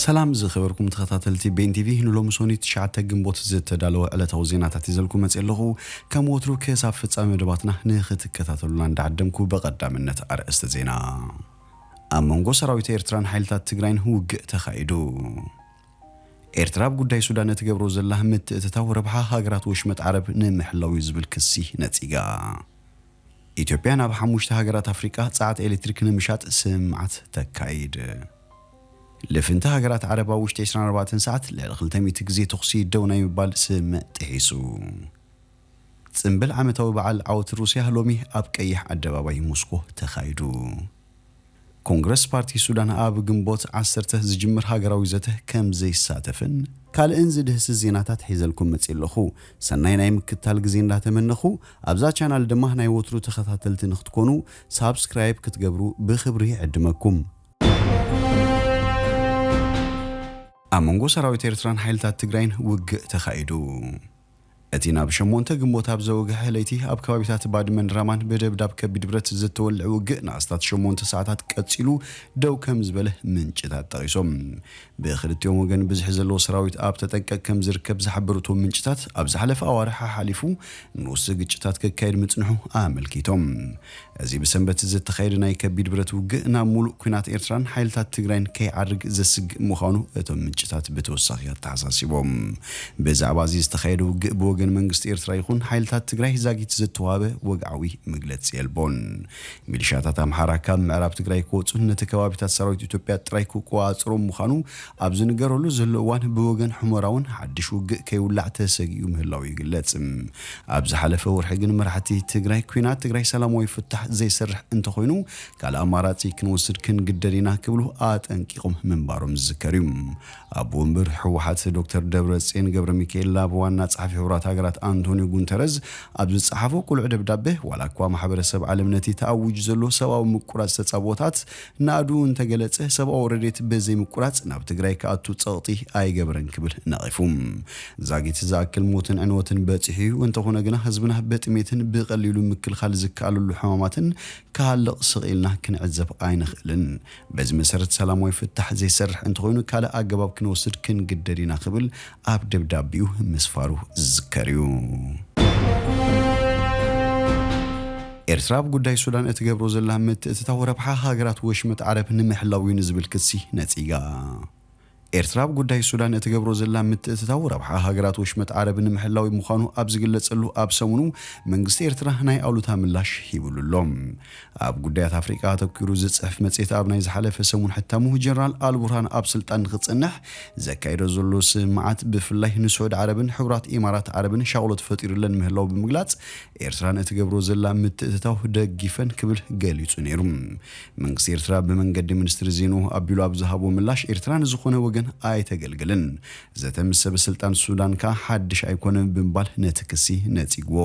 ሰላም ዝኸበርኩም ተኸታተልቲ ቤን ቲቪ፣ ንሎሚ ሶኒ ትሽዓተ ግንቦት ዝተዳለወ ዕለታዊ ዜናታት ይዘልኩ መጽእ ኣለኹ። ከም ወትሩ ክሳብ ፍጻሜ መደባትና ንኽትከታተሉና እንዳዓደምኩ ብቐዳምነት ኣርእስተ ዜና። ኣብ መንጎ ሰራዊት ኤርትራን ሓይልታት ትግራይን ውግእ ተኻይዱ። ኤርትራ ኣብ ጉዳይ ሱዳን እትገብሮ ዘላ ምትእትታው ረብሓ ሃገራት ወሽመጥ ዓረብ ንምሕላው እዩ ዝብል ክሲ ነጺጋ። ኢትዮጵያ ናብ ሓሙሽተ ሃገራት ኣፍሪቃ ጸዓት ኤሌክትሪክ ንምሻጥ ስምምዓት ተካይድ። ልፍንቲ ሃገራት ዓረብ ኣብ ውሽጢ ዕስራን ኣርባዕተን ሰዓት ልዕሊ ክልተ ሚእቲ ግዜ ተኹሲ ደው ናይ ምባል ስምምዕ ጥሒሱ። ጽምብል ዓመታዊ በዓል ዓወት ሩስያ ሎሚ ኣብ ቀይሕ ኣደባባይ ሞስኮ ተኻይዱ። ኮንግረስ ፓርቲ ሱዳን ኣብ ግንቦት ዓሰርተ ዝጅምር ሃገራዊ ዘተ ከም ዘይሳተፍን ካልእን ዝድህስስ ዜናታት ሒዘልኩም መጽእ ኣለኹ። ሰናይ ናይ ምክታል ግዜ እንዳተመነኹ፣ ኣብዛ ቻናል ድማ ናይ ወትሩ ተኸታተልቲ ንክትኮኑ ሳብስክራይብ ክትገብሩ ብኽብሪ ይዕድመኩም። ኣብ መንጎ ሰራዊት ኤርትራን ሓይልታት ትግራይን ውግእ ተኻይዱ። እቲ ናብ ሸሞንተ ግንቦት ኣብ ዘወግሐ ለይቲ ኣብ ከባቢታት ባድመን ራማን ብደብዳብ ከቢድ ብረት ዝተወልዐ ውግእ ንኣስታት ሸሞንተ ሰዓታት ቀጺሉ ደው ከም ዝበለ ምንጭታት ጠቒሶም። ብክልቲኦም ወገን ብዝሒ ዘለዎ ሰራዊት ኣብ ተጠንቀቕ ከም ዝርከብ ዝሓበሩ እቶም ምንጭታት፣ ኣብ ዝሓለፈ ኣዋርሕ ሓሓሊፉ ንኡስ ግጭታት ክካየድ ምጽንሑ ኣመልኪቶም። እዚ ብሰንበት ዝተኻየደ ናይ ከቢድ ብረት ውግእ ናብ ሙሉእ ኲናት ኤርትራን ሓይልታት ትግራይን ከይዓርግ ዘስግእ ምዃኑ እቶም ምንጭታት ብተወሳኺ ኣተሓሳሲቦም። ብዛዕባ እዚ ዝተኻየደ ውግእ ብወገን መንግስቲ ኤርትራ ይኹን ሓይልታት ትግራይ ዛጊት ዝተዋህበ ወግዓዊ መግለጺ የልቦን። ሚሊሻታት ኣምሓራ ካብ ምዕራብ ትግራይ ክወጹን ነቲ ከባቢታት ሰራዊት ኢትዮጵያ ጥራይ ክቆጻጸሮም ምዃኑ ኣብ ዝንገረሉ ዘሎ እዋን፣ ብወገን ሑመራ እውን ሓድሽ ውግእ ከይውላዕ ተሰጊኡ ምህላው ይግለጽ። ኣብ ዝሓለፈ ወርሒ ግን መራሕቲ ትግራይ፣ ኲናት ትግራይ ሰላማዊ ፍታሕ ዘይሰርሕ እንተኾይኑ ካልእ ኣማራጺ ክንወስድ ክንግደድ ኢና ክብሉ ኣጠንቂቖም ምንባሮም ዝዝከር እዩ። ኣቦ ወንበር ህወሓት ዶክተር ደብረጽዮን ገብረ ሚካኤል ናብ ዋና ጸሓፊ ሕቡራት ሃገራት ኣንቶኒዮ ጉንተረዝ ኣብ ዝጸሓፎ ቅሉዕ ደብዳቤ፣ ዋላ እኳ ማሕበረሰብ ዓለም ነቲ ተኣዊጁ ዘሎ ሰብኣዊ ምቁራጽ ተጻብኦታት ናእዱ እንተገለጸ፣ ሰብኣዊ ረድኤት በዘይ ምቁራጽ ናብ ትግራይ ክኣቱ ጸቕጢ ኣይገበረን ክብል ነቒፉ። ዛጊት ዝኣክል ሞትን ዕንወትን በጺሑ እዩ። እንተኾነ ግና ህዝብና በጥሜትን ብቐሊሉ ምክልኻል ዝከኣለሉ ሕማማትን ክሃልቕ ስቕ ኢልና ክንዕዘብ ኣይንኽእልን። በዚ መሰረት ሰላማዊ ፍታሕ ዘይሰርሕ እንተኾይኑ ካልእ ኣገባብ ክንወስድ ክንግደድ ኢና ክብል ኣብ ደብዳቤኡ ምስፋሩ ዝዝከር እዩ። ኤርትራ ኣብ ጉዳይ ሱዳን እትገብሮ ዘላ ምትእትታው ረብሓ ሃገራት ወሽመጥ ዓረብ ንምሕላው እዩ ንዝብል ክሲ ነጺጋ። ኤርትራ ኣብ ጉዳይ ሱዳን እትገብሮ ዘላ ምትእትታው ረብሓ ሃገራት ወሽመጥ ዓረብ ንምሕላው ምዃኑ ኣብ ዝግለጸሉ ኣብ ሰሙኑ መንግስቲ ኤርትራ ናይ ኣሉታ ምላሽ ሂብሉ ኣሎ። ኣብ ጉዳያት ኣፍሪቃ ኣተኲሩ ዝጽሕፍ መጽሔት ኣብ ናይ ዝሓለፈ ሰሙን ሕታሙ ጀነራል ኣልቡርሃን ኣብ ስልጣን ንኽጸንሕ ዘካይዶ ዘሎ ስምምዓት ብፍላይ ንስዑድ ዓረብን ሕቡራት ኢማራት ዓረብን ሻቕሎት ፈጢሩለን ምህላው ብምግላጽ ኤርትራ ንእትገብሮ ዘላ ምትእትታው ደጊፈን ክብል ገሊጹ ነይሩ። መንግስቲ ኤርትራ ብመንገዲ ሚኒስትሪ ዜንኡ ኣቢሉ ኣብ ዝሃቦ ምላሽ ኤርትራ ንዝኾነ ወገን ኣይተገልግልን። ዘተ ምስ ሰበ ስልጣን ሱዳን ከኣ ሓድሽ ኣይኮነን ብምባል ነቲ ክሲ ነጺግዎ።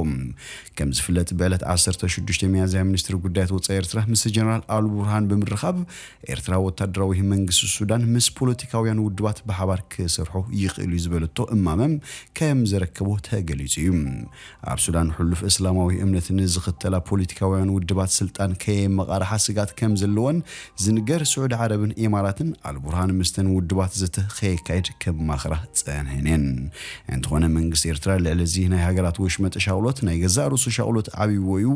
ከም ዝፍለጥ ብዕለት ዓሰርተ ሽዱሽተ ሚያዝያ ሚኒስትሪ ጉዳያት ወጻኢ ኤርትራ ምስ ጀነራል ኣልቡርሃን ብምርኻብ ኤርትራ ወታደራዊ መንግስቲ ሱዳን ምስ ፖለቲካውያን ውድባት ብሓባር ክሰርሑ ይኽእሉ እዩ ዝበለቶ እማመም ከም ዘረከቦ ተገሊጹ እዩ። ኣብ ሱዳን ሕሉፍ እስላማዊ እምነት ንዝኽተላ ፖለቲካውያን ውድባት ስልጣን ከየመቓርሓ ስጋት ከም ዘለወን ዝንገር ስዑዲ ዓረብን ኢማራትን ኣልቡርሃን ምስተን ውድባት ዘተ ከየካይድ ከማኽራ ጸንሐን እየን። እንተኾነ መንግስቲ ኤርትራ ልዕሊ እዚ ናይ ሃገራት ወሽመጥ ሻቕሎት ናይ ገዛእ ርእሱ ሻቕሎት ዓብይዎ እዩ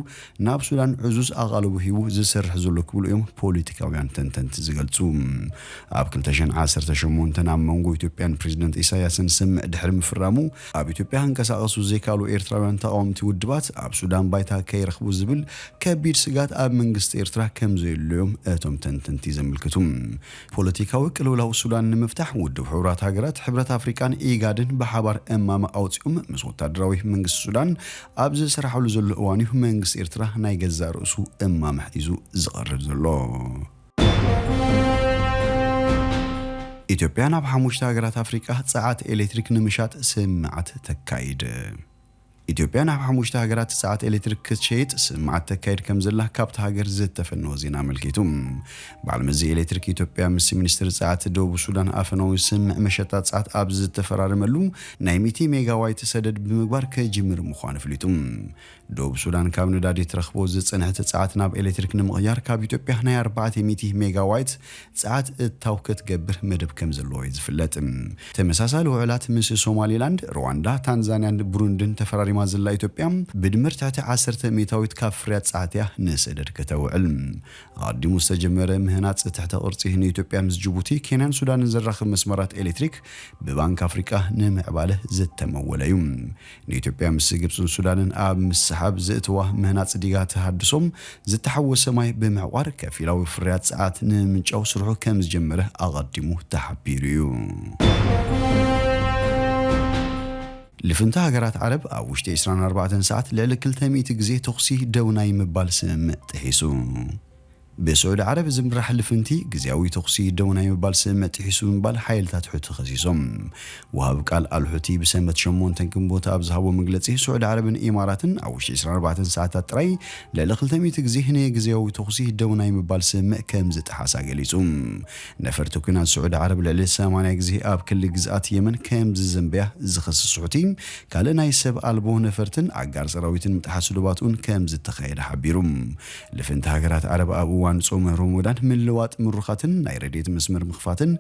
ናብ ሱዳን ዕዙዝ ኣቓልቦ ሂቡ ዝሰርሕ ዘሎ ክብሉ እዮም ፖለቲካውያን ተንተንቲ ዝገልጹ። ኣብ ክልተ ሽሕን ዓሰርተ ሸሞንተን ኣብ መንጎ ኢትዮጵያን ፕሬዝደንት ኢሳያስን ስምምዕ ድሕሪ ምፍራሙ ኣብ ኢትዮጵያ ክንቀሳቐሱ ዘይከኣሉ ኤርትራውያን ተቓወምቲ ውድባት ኣብ ሱዳን ባይታ ከይረኽቡ ዝብል ከቢድ ስጋት ኣብ መንግስቲ ኤርትራ ከም ዘየሎ እዮም እቶም ተንተንቲ ዘመልክቱ። ፖለቲካዊ ቅልውላው ሱዳን ንምፍታሕ ውድብ ሕቡራት ሃገራት፣ ሕብረት ኣፍሪቃን ኢጋድን ብሓባር እማመ ኣውጺኦም ምስ ወታደራዊ መንግስቲ ሱዳን ኣብ ዝሰራሓሉ ዘሎ እዋን እዩ መንግስቲ ኤርትራ ናይ ገዛእ ርእሱ እማመ ሒዙ ዝቐርብ ዘሎ። ኢትዮጵያ ናብ ሓሙሽተ ሃገራት ኣፍሪቃ ጸዓት ኤሌክትሪክ ንምሻጥ ስምምዓት ተካይድ። ኢትዮጵያ ናብ ሓሙሽተ ሃገራት ጸዓት ኤሌክትሪክ ክትሸይጥ ስምምዓት ተካይድ ከም ዘላ ካብቲ ሃገር ዝተፈነወ ዜና ኣመልኪቱ። በዓል መዚ ኤሌክትሪክ ኢትዮጵያ ምስ ሚኒስትር ጸዓት ደቡብ ሱዳን ኣፈናዊ ስምምዕ መሸጣ ጸዓት ኣብ ዝተፈራረመሉ ናይ ሚእቲ ሜጋዋይት ሰደድ ብምግባር ክጅምር ምዃኑ ኣፍሊጡ። ደቡብ ሱዳን ካብ ነዳዲ ትረኽቦ ዝጸንሐት ጸዓት ናብ ኤሌክትሪክ ንምቕያር ካብ ኢትዮጵያ ናይ ኣርባዕተ ሚእቲ ሜጋዋይት ጸዓት እታው ክትገብር መደብ ከም ዘለዎ እዩ ዝፍለጥ። ተመሳሳሊ ውዕላት ምስ ሶማሊላንድ፣ ሩዋንዳ፣ ታንዛንያን ብሩንድን ተፈራሪማ ዘላ ኢትዮጵያ ብድምር ትሕቲ ዓሰርተ ሚእታዊት ካብ ፍርያት ጸዓት እያ ንሰደድ ከተውዕል። ኣቐዲሙ ዝተጀመረ ምህናጽ ትሕተ ቅርጺ ንኢትዮጵያ ምስ ጅቡቲ፣ ኬንያን ሱዳንን ዘራኽብ መስመራት ኤሌክትሪክ ብባንክ ኣፍሪቃ ንምዕባለ ዝተመወለ እዩ። ንኢትዮጵያ ምስ ግብጽን ሱዳንን ኣብ ምስሓብ ዘእተዋ ምህናጽ ዲጋ ተሃድሶም ዝተሓወሰ ማይ ብምዕቋር ከፊላዊ ፍርያት ጸዓት ንምምንጫው ስርሑ ከም ዝጀመረ ኣቐዲሙ ተሓቢሩ እዩ። ልፍንቲ ሃገራት ዓረብ ኣብ ውሽጢ ዕስራን ኣርባዕተን ሰዓት ልዕሊ ክልተ ሚእቲ ግዜ ተኹሲ ደው ናይ ምባል ስምምዕ ጥሒሱ። ብስዑዲ ዓረብ ዝምራሕ ልፍንቲ ግዝያዊ ተኹሲ ደው ናይ ምባል ስምምዕ ጥሒሱ ምባል ሓይልታት ሑቲ ከሲሶም። ወሃቢ ቃል ኣልሑቲ ብሰንበት ሸሞንተ ግንቦት ኣብ ዝሃቦ መግለጺ፣ ስዑዲ ዓረብን ኢማራትን ኣብ ውሽጢ ዕስራን ኣርባዕተን ሰዓታት ጥራይ ልዕሊ ክልተ ሚእቲ ግዜ ንግዝያዊ ተኹሲ ደው ናይ ምባል ስምምዕ ከም ዝጠሓሳ ገሊጹ። ነፈርቲ ኲናት ስዑዲ ዓረብ ልዕሊ ሰማንያ ግዜ ኣብ ክሊ ግዝኣት የመን ከም ዝዘንበያ ዝኸስስ ሑቲ፣ ካልእ ናይ ሰብ ኣልቦ ነፈርትን ኣጋር ሰራዊትን ምጥሓስ ዶባትኡን ከም ዝተኻየደ ሓቢሩ። ልፍንቲ ሃገራት ዓረብ ኣብ እዋን ጾመ ሮሞዳን ምልዋጥ ምሩኻትን ናይ ረድኤት መስመር ምኽፋትን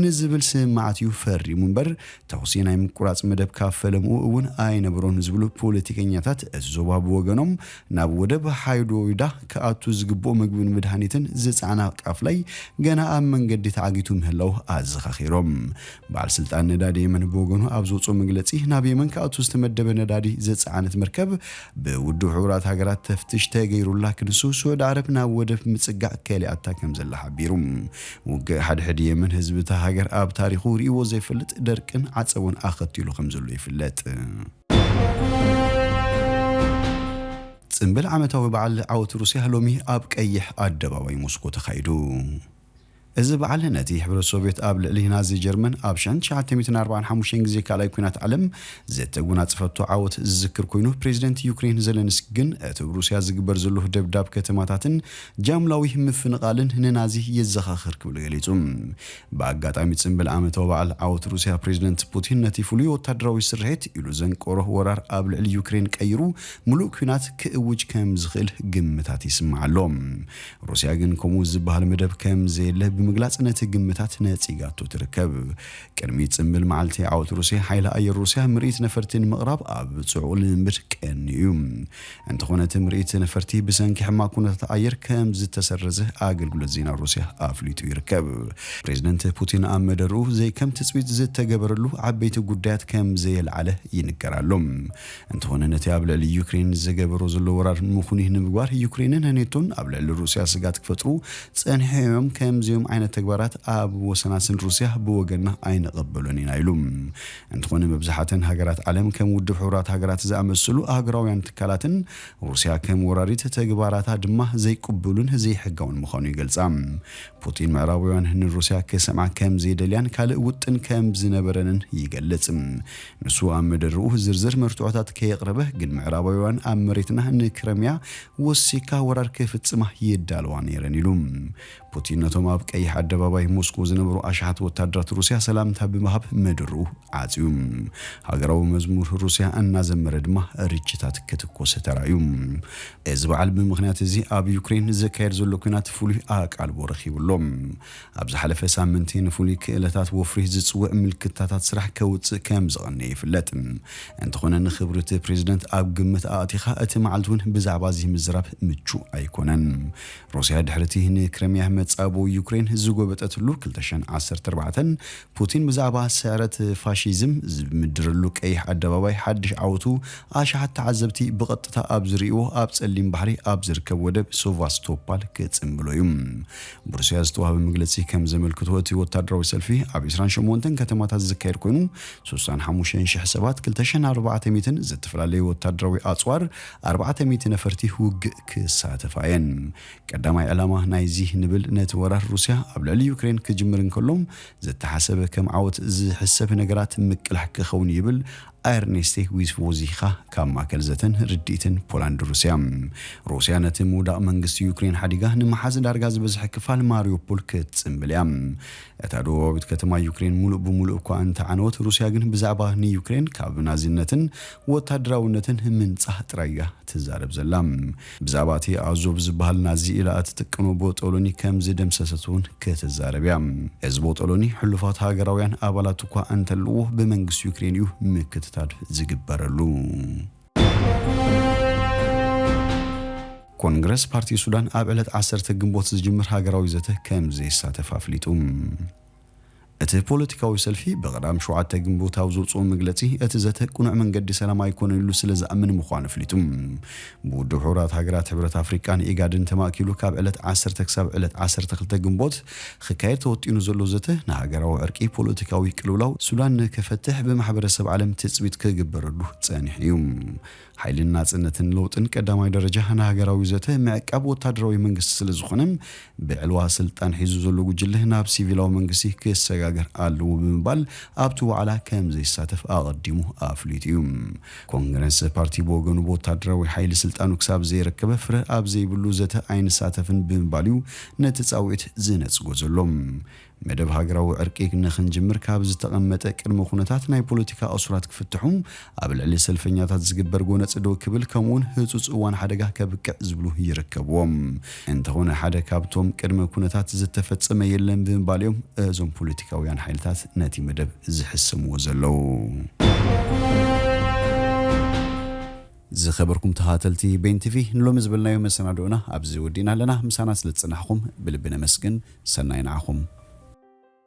ንዝብል ስምምዓት እዩ ፈሪሙ እምበር፣ ተኹሲ ናይ ምቁራጽ መደብ ካብ ፈለምኡ እውን ኣይነበሮን ዝብሉ ፖለቲከኛታት፣ እቲ ዞባ ብወገኖም ናብ ወደብ ሓይዶይዳ ክኣቱ ዝግብኦ ምግብን መድሃኒትን ዝጸዓና ቃፍላይ ገና ኣብ መንገዲ ተዓጊቱ ምህላው ኣዘኻኺሮም። በዓል ስልጣን ነዳዲ የመን ብወገኑ ኣብ ዘውፅኦ መግለፂ፣ ናብ የመን ክኣቱ ዝተመደበ ነዳዲ ዘፀዓነት መርከብ ብውድብ ሕቡራት ሃገራት ተፍትሽ ተገይሩላ ክንሱ ስዑዲ ዓረብ ናብ ወደብ ምፅጋዕ ከሊኣታ ከም ዘላ ሓቢሩ። ውግእ ሓድሕድ የመን ህዝቢ እታ ሃገር ኣብ ታሪኹ ርእይዎ ዘይፈልጥ ደርቅን ዓፀቦን ኣኸቲሉ ከም ዘሎ ይፍለጥ። ጽምብል ዓመታዊ በዓል ዓወት ሩስያ ሎሚ ኣብ ቀይሕ ኣደባባይ ሞስኮ ተኻይዱ። እዚ በዓል ነቲ ሕብረት ሶቭየት ኣብ ልዕሊ ናዚ ጀርመን ኣብ ሽሕን ትሽዓተ ሚእትን ኣርባዓን ሓሙሽተን ግዜ ካልኣይ ኲናት ዓለም ዘተጎናጸፈቶ ዓወት ዝዝክር ኮይኑ፣ ፕሬዚደንት ዩክሬን ዘለንስኪ ግን እቲ ብሩስያ ዝግበር ዘሎ ደብዳብ ከተማታትን ጃምላዊ ምፍንቓልን ንናዚ የዘኻኽር ክብል ገሊጹ። ብኣጋጣሚ ጽምብል ዓመታዊ በዓል ዓወት ሩስያ፣ ፕሬዚደንት ፑቲን ነቲ ፍሉይ ወታደራዊ ስርሒት ኢሉ ዘንቀሮ ወራር ኣብ ልዕሊ ዩክሬን ቀይሩ፣ ምሉእ ኲናት ክእውጅ ከም ዝኽእል ግምታት ይስማዕ ኣሎ። ሩስያ ግን ከምኡ ዝበሃል መደብ ከም ዘየለ ብምግላጽ ነቲ ግምታት ነጺጋቶ ትርከብ። ቅድሚ ጽምብል መዓልቲ ዓወት ሩስያ፣ ሓይሊ ኣየር ሩስያ ምርኢት ነፈርቲ ንምቕራብ ኣብ ጽዑቕ ልምምድ ቀንዩ እዩ። እንተኾነ እቲ ምርኢት ነፈርቲ ብሰንኪ ሕማቕ ኩነታት ኣየር ከም ዝተሰረዘ ኣገልግሎት ዜና ሩስያ ኣፍሊጡ ይርከብ። ፕሬዚደንት ፑቲን ኣብ መደርኡ ዘይከም ትጽቢት ዝተገበረሉ ዓበይቲ ጉዳያት ከም ዘየልዓለ ይንገር ኣሎ። እንተኾነ ነቲ ኣብ ልዕሊ ዩክሬን ዝገበሮ ዘሎ ወራር ምኹኒ ንምግባር ዩክሬንን ኔቶን ኣብ ልዕሊ ሩስያ ስጋት ክፈጥሩ ጸኒሖም እዮም። ከምዚኦም ዓይነት ተግባራት ኣብ ወሰናስን ሩስያ ብወገንና ኣይንቕበሎን ኢና ኢሉ። እንተኾነ መብዛሕተን ሃገራት ዓለም ከም ውድብ ሕቡራት ሃገራት ዝኣመሰሉ ኣህጉራውያን ትካላትን ሩስያ ከም ወራሪት ተግባራታ ድማ ዘይቅብሉን ዘይሕጋውን ምዃኑ ይገልጻ። ፑቲን ምዕራባውያን ንሩስያ ክሰምዓ ከም ዘይደልያን ካልእ ውጥን ከም ዝነበረንን ይገልጽ። ንሱ ኣብ መደርኡ ዝርዝር መርትዖታት ከየቕረበ ግን ምዕራባውያን ኣብ መሬትና ንክረምያ ወሲካ ወራር ክፍጽማ ይዳለዋ ነይረን ኢሉ። ፑቲን ነቶም ኣብ ቀይሕ ኣደባባይ ሞስኮ ዝነበሩ ኣሽሓት ወታደራት ሩስያ ሰላምታ ብምሃብ መደርኡ ዓጽዩ። ሃገራዊ መዝሙር ሩስያ እናዘመረ ድማ ርችታት ክትኮስ ተራእዩ። እዚ በዓል ብምኽንያት እዚ ኣብ ዩክሬን ዝካየድ ዘሎ ኲናት ፍሉይ ኣቃልቦ ረኺቡ ኣሎ። ኣብ ዝሓለፈ ሳምንቲ ንፍሉይ ክእለታት ወፍሪ ዝጽውዕ ምልክታታት ስራሕ ከውጽእ ከም ዝቐነየ ይፍለጥ። እንተኾነ ንኽብሪ እቲ ፕሬዚደንት ኣብ ግምት ኣእቲኻ እቲ መዓልቲ እውን ብዛዕባ እዚ ምዝራብ ምቹእ ኣይኮነን። ሩስያ ድሕሪ እቲ ንክረምያ መጻብቦ ዩክሬን ዝጎበጠትሉ ክልተ ሽሕን ዓሰርተ ኣርባዕተን ፑቲን ብዛዕባ ስዕረት ፋሺዝም ዝምድረሉ ቀይሕ ኣደባባይ ሓድሽ ዓወቱ ኣሽሓት ተዓዘብቲ ብቐጥታ ኣብ ዝርእይዎ ኣብ ጸሊም ባሕሪ ኣብ ዝርከብ ወደብ ሶቫስቶፓል ክጽንብሎ እዩ። ብሩስያ ዝተዋህበ መግለጺ ከም ዘመልክቶ እቲ ወታደራዊ ሰልፊ ኣብ ዕስራን ሸሞንተን ከተማታት ዝካየድ ኮይኑ፣ ስሳን ሓሙሽተን ሽሕ ሰባት፣ ክልተ ሽሕን ኣርባዕተ ሚእትን ዝተፈላለዩ ወታደራዊ ኣጽዋር፣ ኣርባዕተ ሚእቲ ነፈርቲ ውግእ ክሳተፋ እየን። ቀዳማይ ዕላማ ናይዚ ንብል ነቲ ወራር ሩስያ ኣብ ልዕሊ ዩክሬን ክጅምር እንከሎ ዝተሓሰበ ከም ዓወት ዝሕሰብ ነገራት ምቅላሕ ክኸውን ይብል ኣርኔስቴ ዊስዎዚኻ ካብ ማእከል ዘተን ርድኢትን ፖላንድ ሩስያ። ሩስያ ነቲ ምውዳቕ መንግስቲ ዩክሬን ሓዲጋ ንምሓዝ ዳርጋ ዝበዝሐ ክፋል ማሪዮፖል ክትጽምብል እያ። እታ ደቡባዊት ከተማ ዩክሬን ሙሉእ ብሙሉእ እኳ እንተዓነወት፣ ሩስያ ግን ብዛዕባ ንዩክሬን ካብ ናዚነትን ወታደራውነትን ምንጻህ ጥራይ እያ ትዛረብ ዘላ። ብዛዕባ እቲ ኣዞቭ ዝበሃል ናዚ ኢላ እትጥቀሞ ቦጦሎኒ ከም ዝደምሰሰት እውን ክትዛረብ እያ። እዚ ቦጦሎኒ ሕሉፋት ሃገራውያን ኣባላት እኳ እንተልዎ፣ ብመንግስቲ ዩክሬን እዩ ምክትታል ዝግበረሉ። ኮንግረስ ፓርቲ ሱዳን ኣብ ዕለት ዓሰርተ ግንቦት ዝጅምር ሃገራዊ ዘተ ከም ዘይሳተፍ ኣፍሊጡ። እቲ ፖለቲካዊ ሰልፊ ብቐዳም ሸውዓተ ግንቦት ኣብ ዘውፅኦ መግለፂ፣ እቲ ዘተ ቅኑዕ መንገዲ ሰላም ኣይኮነን ኢሉ ስለ ዝኣምን ምዃኑ ኣፍሊጡ። ብውድብ ሕቡራት ሃገራት፣ ሕብረት ኣፍሪቃን ኢጋድን ተማእኪሉ ካብ ዕለት ዓሰርተ ክሳብ ዕለት ዓሰርተ ክልተ ግንቦት ክካየድ ተወጢኑ ዘሎ ዘተ፣ ንሃገራዊ ዕርቂ፣ ፖለቲካዊ ቅልውላው ሱዳን ንክፈትሕ ብማሕበረሰብ ዓለም ትፅቢት ክግበረሉ ጸኒሑ እዩ። ሓይልን ናጽነትን ለውጥን ቀዳማይ ደረጃ ንሃገራዊ ዘተ ምዕቃብ ወታደራዊ መንግስቲ ስለ ዝኾነ፣ ብዕልዋ ስልጣን ሒዙ ዘሎ ጉጅለ ናብ ሲቪላዊ መንግስቲ ክሰጋገር ኣለዎ ብምባል ኣብቲ ዋዕላ ከም ዘይሳተፍ ኣቐዲሙ ኣፍሊጡ እዩ። ኮንግረስ ፓርቲ ብወገኑ፣ ብወታደራዊ ሓይሊ ስልጣኑ ክሳብ ዘይረከበ ፍረ ኣብ ዘይብሉ ዘተ ኣይንሳተፍን ብምባል እዩ ነቲ ጻውዒት ዝነጽጎ ዘሎ። መደብ ሃገራዊ ዕርቂ ንኽንጅምር ካብ ዝተቐመጠ ቅድመ ኩነታት፣ ናይ ፖለቲካ እሱራት ክፍትሑ፣ ኣብ ልዕሊ ሰልፈኛታት ዝግበር ጎነጽ ደው ክብል፣ ከምኡውን ህጹጽ እዋን ሓደጋ ከብቅዕ ዝብሉ ይርከብዎም። እንተኾነ፣ ሓደ ካብቶም ቅድመ ኩነታት ዝተፈጸመ የለን ብምባል እዮም እዞም ፖለቲካውያን ሓይልታት ነቲ መደብ ዝሕስምዎ ዘለዉ። ዝኸበርኩም ተኸታተልቲ ቤን ቲቪ፣ ንሎሚ ዝበልናዮ መሰናድኦና ኣብዚ ወዲእና ኣለና። ምሳና ስለ ዝጸናሕኩም ብልቢ ነመስግን። ሰናይ ንዓኹም።